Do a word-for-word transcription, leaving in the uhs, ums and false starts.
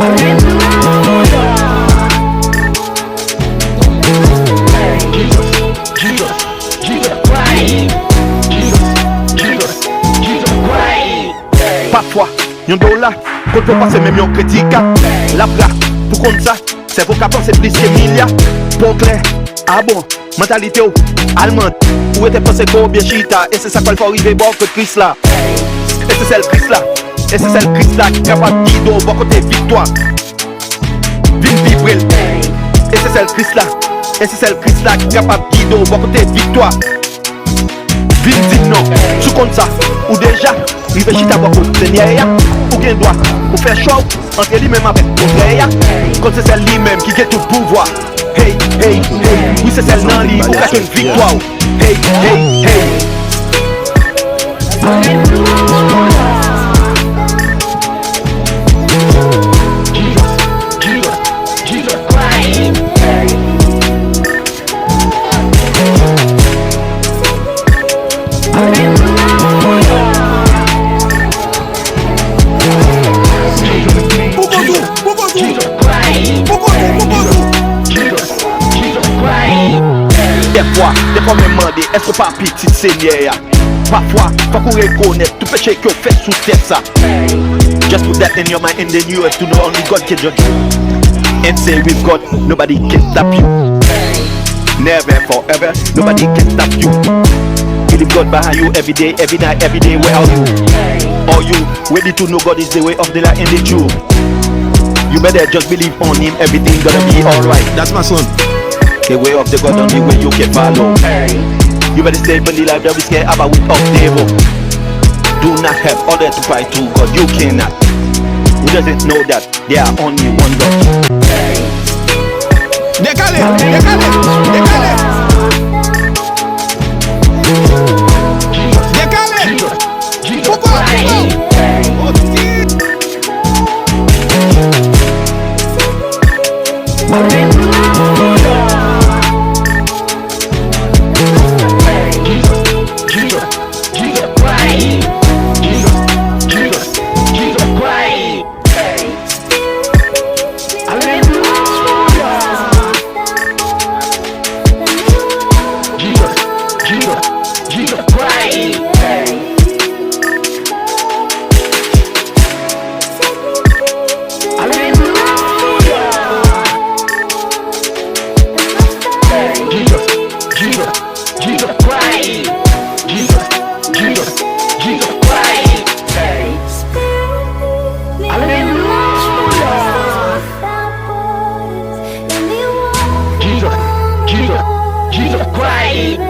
Alelouya. Jesus, Jesus, Jesus Christ. Jesus, Jesus, Jesus Christ. Pafwa, yon dola, kote w pase menm yon kredi ka. Lapra, pou konn sa, sèvo ka panse plis ke milya. Pon klè, a bon, mantalite w, alman, ou rete panse ke w byen chita, e se sa k pral fè w rive bò kote Kris la. E se sèl Kris la, e se sèl Kris la ki kapab gide w bò kote viktwa. Vin pi pre l. E se sèl Kris la. E se sèl Kris la ki kapab gide w bò kote viktwa. Vin di m non. Si w konn sa, ou deja rive chita bò kote Senyè a. Ou gen dwa pou fè chwa w antre li menm avèk kontrè a. Kòm se sèl li menm ki gen tout pouvwa. Hey, hey, hey. Wi, se sèl nan li ou ka jwenn viktwa w. Hey, hey, hey. Alelouya. Jesus, Jesus, Jesus Christ. Alelouya. Pou kont ou, pou kont ou. Jesus Christ. Pou kont ou, pou kont ou. Jesus, Jesus Christ. Dèfwa, dèfwa w menm mande, èske w pa pitit Senyè a? Pafwa, fòk ou rekonèt tout peche ke w fè sou tè sa. Just put that in your mind and then you have to know only God can judge you. And say with God, nobody can stop you. Never, forever, nobody can stop you. Believe God behind you every day, every night, every day. Where are you? Are you ready to know God is the way of the light and the truth? You better just believe on him, everything gonna be alright. That's my son. The way of the God, only way you can follow. You better stay believe like the risk about with of devil. Do not have order to fight to God, you cannot. Who doesn't know that there are only one God? Dekale, dekale, dekale. Dekale. Poukò, poukò? Jesus, Jesus, Jesus Christ. Jesus, Jesus, Jesus Christ. Alelouya. Jesus, Jesus, Jesus Christ. Alelouya. Jesus, Jesus, Jesus Christ. Jesus, Jesus, Jesus Christ. Alelouya. Jesus, Jesus, Jesus Christ.